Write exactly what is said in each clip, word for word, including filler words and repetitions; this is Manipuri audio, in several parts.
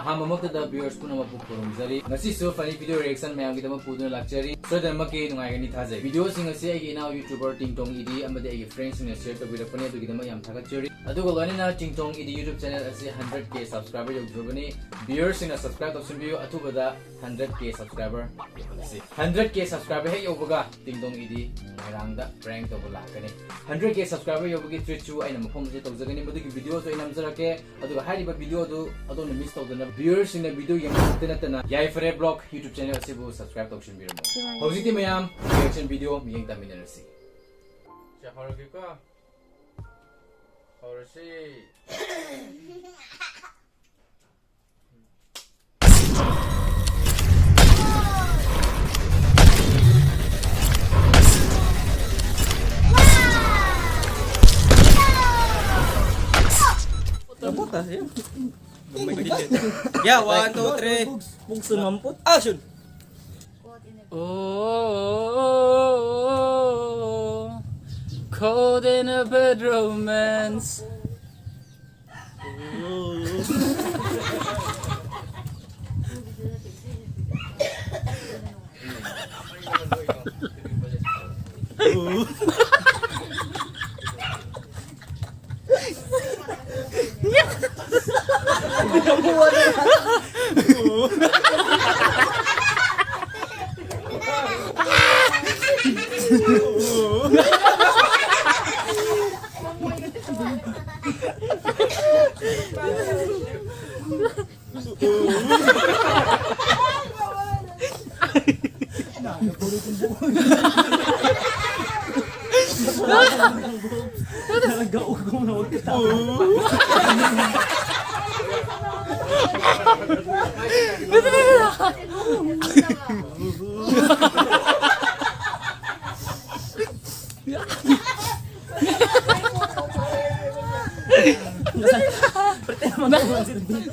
ꯑꯍꯥꯟꯕꯃꯛꯇꯗ viewers ꯄꯨꯝꯅꯃꯛꯄꯨ ꯈꯨꯔꯨꯝꯖꯔꯤ꯫ ꯉꯁꯤꯁꯨ funny video reaction ꯃꯌꯥꯝꯒꯤꯗꯃꯛ ꯄꯨꯗꯨꯅ ꯂꯥꯛꯆꯔꯤ꯫ ꯁꯣꯏꯗꯅꯃꯛꯀꯤ ꯅꯨꯡꯉꯥꯏꯒꯅꯤ ꯊꯥꯖꯩ꯫ Videoꯁꯤꯡ ꯑꯁꯤ ꯑꯩꯒꯤ ꯏꯅꯥꯎ YouTuber ꯇꯤꯡꯇꯣꯡ ꯏꯗꯤ ꯑꯃꯗꯤ ꯑꯩꯒꯤ friendꯁꯤꯡꯅ share ꯇꯧꯕꯤꯔꯛꯄꯅꯤ, ꯑꯗꯨꯒꯤꯗꯃꯛ ꯌꯥꯝ ꯊꯥꯒꯠꯆꯔꯤ꯫ ꯑꯗꯨꯒ ꯂꯣꯏꯅꯅ ꯇꯤꯡꯇꯣꯡ ꯏꯗꯤ YouTube channel ꯑꯁꯤ hundred K subscriber ꯌꯧꯗ꯭ꯔꯕꯅꯤ꯫ Viewerꯁꯤꯡꯅ subscribe ꯇꯧꯁꯤꯟꯕꯤꯌꯨ, ꯑꯊꯨꯕꯗ hundred K subscriber ꯌꯧꯍꯜꯂꯁꯤ꯫ Hundred K subscriber ꯍꯦꯛ ꯌꯧꯕꯒ ꯇꯤꯡꯇꯣꯡ ꯏꯗꯤ ꯃꯣꯏꯔꯥꯡꯗ prank ꯇꯧꯕ ꯂꯥꯛꯀꯅꯤ꯫ Hundred K subscriber ꯌꯧꯕꯒꯤ treatꯁꯨ ꯑꯩꯅ ꯃꯐꯝ ꯑꯁꯤꯗ ꯇꯧꯖꯒꯅꯤ, ꯃꯗꯨꯒꯤ videoꯁꯨ ꯑꯩ ꯅꯝꯖꯔꯛꯀꯦ꯫ ꯑꯗꯨꯒ ꯍꯥꯏꯔꯤꯕ videoꯗꯨ ꯑꯗꯣꯝꯅ miss ꯇꯧꯗꯅꯕ viewerꯁꯤꯡꯅ video ꯌꯦꯡꯕ ꯈꯛꯇ ꯅꯠꯇꯅ ꯌꯥꯏꯐꯔꯦ vlog YouTube channel ꯑꯁꯤꯕꯨ subscribe ꯇꯧꯁꯤꯟꯕꯤꯔꯝꯃꯨ꯫ ꯍꯧꯖꯤꯛꯇꯤ ꯃꯌꯥꯝ reaction video ꯃꯤꯠꯌꯦꯡ ꯇꯥꯃꯤꯟꯅꯔꯁꯤ꯫ ꯁꯦ, ꯍꯧꯔꯒꯦꯀꯣ꯫ ꯍꯧꯔꯁꯤ꯫ Puta, puta, ya. Ya, one, two, three. Action! Oh, cold in a bed romance.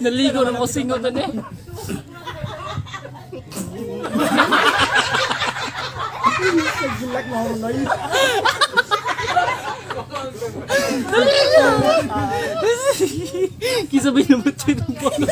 Naligo na mo singot na eh. Kisabay naman siya ng polo.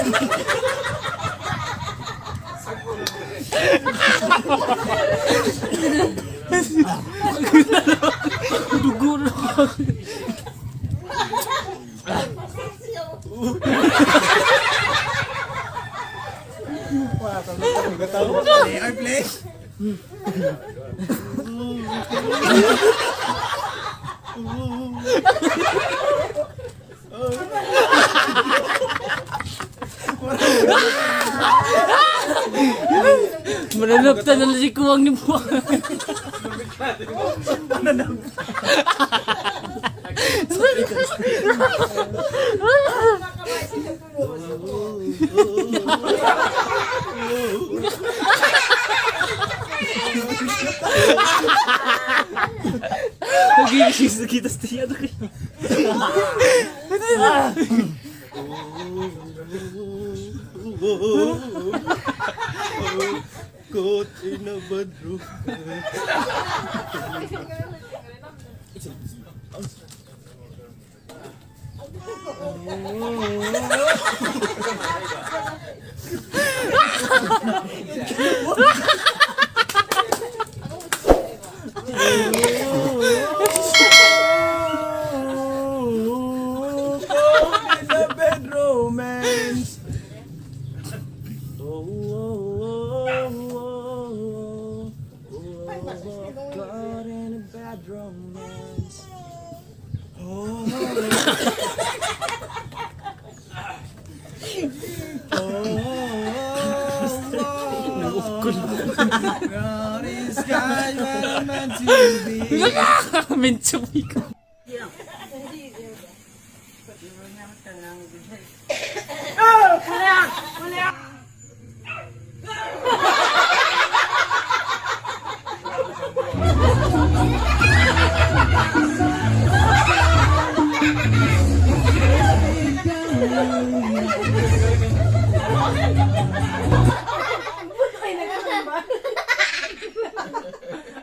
Mananap talaga si Kuwang ni Buwang. Nagigigis na kita sa tiyan. Caught in a bedroom. Caught in a bedroom and Oh, oh, oh, oh, oh, oh, oh, caught in a bad romance. Oh, oh, oh, oh, oh, oh, oh, these guys were meant to be. Meant to be.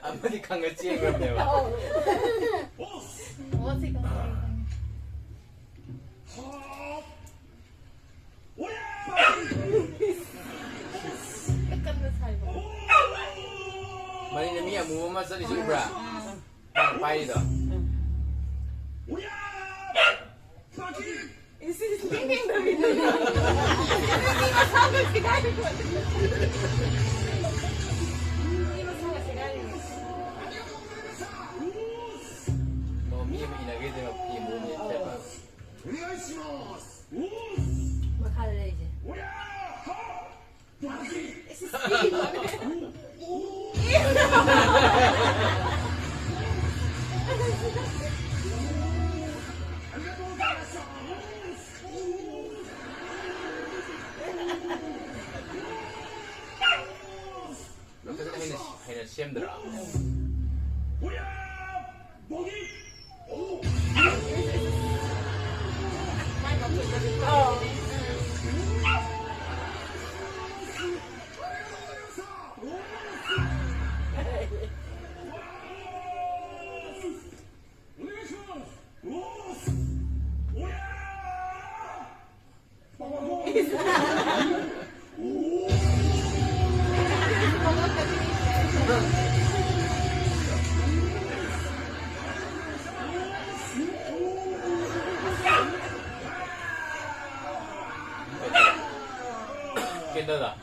ꯑꯃꯗꯤ ꯈꯪꯉ ꯆꯦꯟꯈ꯭ꯔꯕꯅꯦꯕ꯫ ꯑꯣ, ꯁꯤ ꯀꯩꯅꯣ꯫ ꯀꯟꯅ ꯁꯥꯏꯕ꯫ ꯃꯅꯤꯡꯗ ꯃꯤ ꯑꯃꯨꯕ ꯑꯃ ꯆꯠꯂꯤꯁꯤ ꯎꯕ꯭ꯔꯥ? ꯃꯥꯅ ꯄꯥꯏꯔꯤꯗꯣ꯫ Is this thinking the video? Hindi masama si Gary ko. Hindi masama si Gary. Mami, may ilagay din ang pimo niya, Chef. Makhalay siya. Kasi ayun na, ayun na siyempre. Kita tak?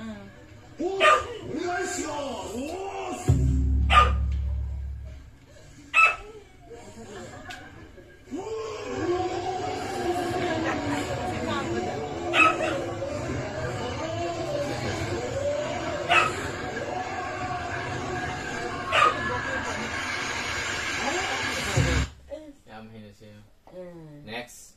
Yam hina siya. Next.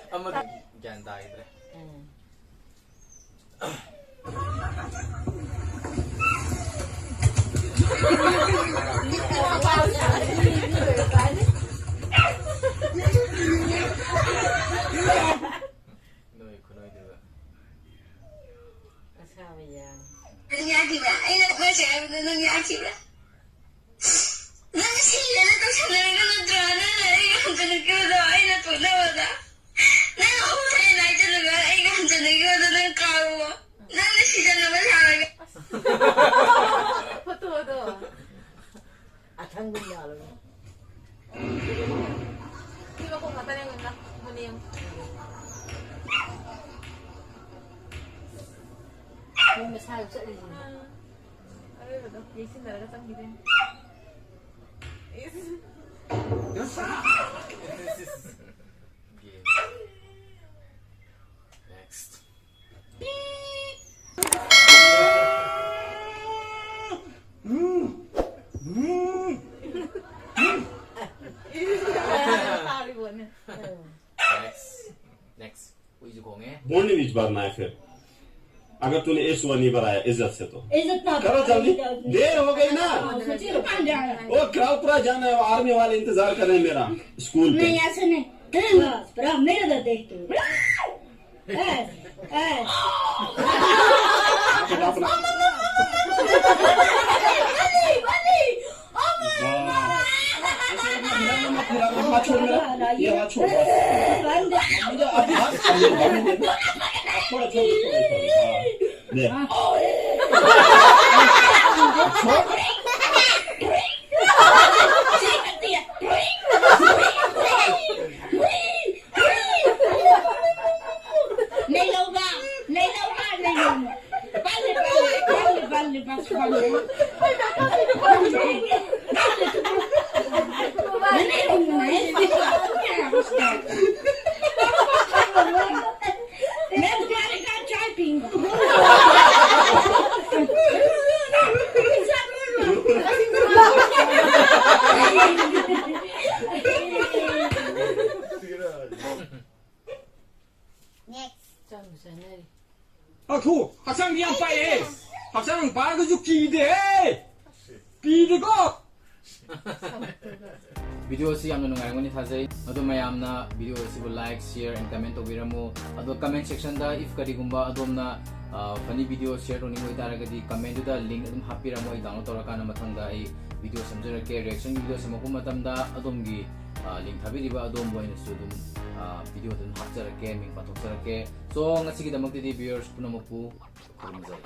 Ama, gyan tayo, pre. ꯅꯣꯏ ꯈꯨꯅꯣꯏꯗꯨꯒ꯫ ꯑꯁꯥꯕ ꯌꯥꯝ꯫ ꯅꯪ ꯌꯥꯈꯤꯕ꯭ꯔꯥ? ꯑꯩꯅ ꯇꯣꯛꯅꯁꯦ ꯍꯥꯏꯕꯗ ꯅꯪ ꯌꯥꯈꯤꯕ꯭ꯔꯥ? ꯅꯪ ꯁꯤꯔꯦꯅ ꯇꯧꯁꯟꯅꯔꯒ ꯅꯠꯇ꯭ꯔꯣ ꯅꯪꯅ ꯑꯩꯒ ꯍꯟꯖꯤꯜꯂꯛꯈꯤꯕꯗꯣ ꯑꯩꯅ ꯇꯣꯛꯅꯕꯗ? ꯁꯥꯔ ꯆꯠꯂꯤꯁꯤꯅꯦ꯫ ꯑꯔꯣꯏꯕꯗꯣ ꯌꯩꯁꯤꯟꯅꯔꯒ ꯆꯪꯈꯤꯗꯣꯏꯅꯤ꯫ Next. ꯇꯥꯔꯤꯕꯣꯅꯦ꯫ Next. Next. ꯍꯨꯏꯁꯨ ꯈꯣꯡꯉꯦ꯫ बोलने दीजिए इस बार ना है फिर। अगर तूने ये सुअर नहीं बनाया इज्जत से तो। इज्जत ना करो जल्दी, देर हो गई ना। सोचिए, रुक जाओ। वो क्राउड पूरा जाना है, आर्मी वाले इंतजार कर रहे हैं मेरा स्कूल पे। नहीं, ऐसे नहीं। तेरे पास, पूरा मेरे दर्द देख तू। ऐस, ऐस। अपना, अपना। वाह। ऐसे अपना हिलाना मत, हिलाना मत, हाथ छोड़ मेरा। ये हाथ छोड़, बस। मुझे अब हाथ छोड़, बंद कर। थोड़ा छोड़, थोड़ा छोड़। हाँ। ले। छोड़। नहीं लूंगा, नहीं लूंगा, नहीं लूंगा। बल्ले, बल्ले, बल्ले, बल्ले, बस, बल्ले। मैं नहीं लूंगा, मैं नहीं लूंगा। मैं तुम्हारे साथ चाय पीऊंगा। ꯆꯥꯕ ꯆꯥꯅꯔꯤ꯫ ꯑꯊꯨ ꯍꯛꯆꯥꯡꯗꯤ ꯌꯥꯝ ꯄꯥꯛꯑꯦ꯫ ꯍꯛꯆꯥꯡ ꯄꯥꯛꯑꯒꯁꯨ ꯀꯤꯗꯦ꯫ ꯀꯤꯗꯦꯀꯣ꯫ ꯚꯤꯗꯤꯑꯣ ꯑꯁꯤ ꯌꯥꯝꯅ ꯅꯨꯡꯉꯥꯏꯔꯝꯒꯅꯤ ꯊꯥꯖꯩ꯫ ꯑꯗꯣ ꯃꯌꯥꯝꯅ ꯚꯤꯗꯤꯑꯣ ꯑꯁꯤꯕꯨ like, share and comment ꯇꯧꯕꯤꯔꯝꯃꯨ꯫ ꯑꯗꯣ comment section ꯗ if ꯀꯔꯤꯒꯨꯝꯕ ꯑꯗꯣꯝꯅ ꯐꯅꯤ ꯚꯤꯗꯤꯑꯣ share ꯇꯧꯅꯤꯡꯕ ꯑꯣꯏꯇꯥꯔꯒꯗꯤ comment ꯇꯨꯗ link ꯑꯗꯨꯝ ꯍꯥꯞꯄꯤꯔꯝꯃꯣ꯫ ꯑꯩ download ꯇꯧꯔꯀꯥꯟꯗ ꯃꯊꯪꯗ ꯑꯩ ꯚꯤꯗꯤꯑꯣ ꯁꯦꯝꯖꯔꯛꯀꯦ꯫ Reaction video ꯁꯦꯝꯃꯛꯄ ꯃꯇꯝꯗ ꯑꯗꯣꯝꯒꯤ link ꯊꯥꯕꯤꯔꯤꯕ ꯑꯗꯣꯝꯕꯨ ꯑꯩꯅꯁꯨ ꯑꯗꯨꯝ ꯚꯤꯗꯤꯑꯣꯗ ꯑꯗꯨꯝ ꯍꯥꯞꯆꯔꯛꯀꯦ, ꯃꯤꯡ ꯄꯥꯊꯣꯛꯆꯔꯛꯀꯦ꯫ So ꯉꯁꯤꯒꯤꯗꯃꯛꯇꯗꯤ viewers ꯄꯨꯝꯅꯃꯛꯄꯨ ꯈꯨꯔꯨꯝꯖꯔꯤ꯫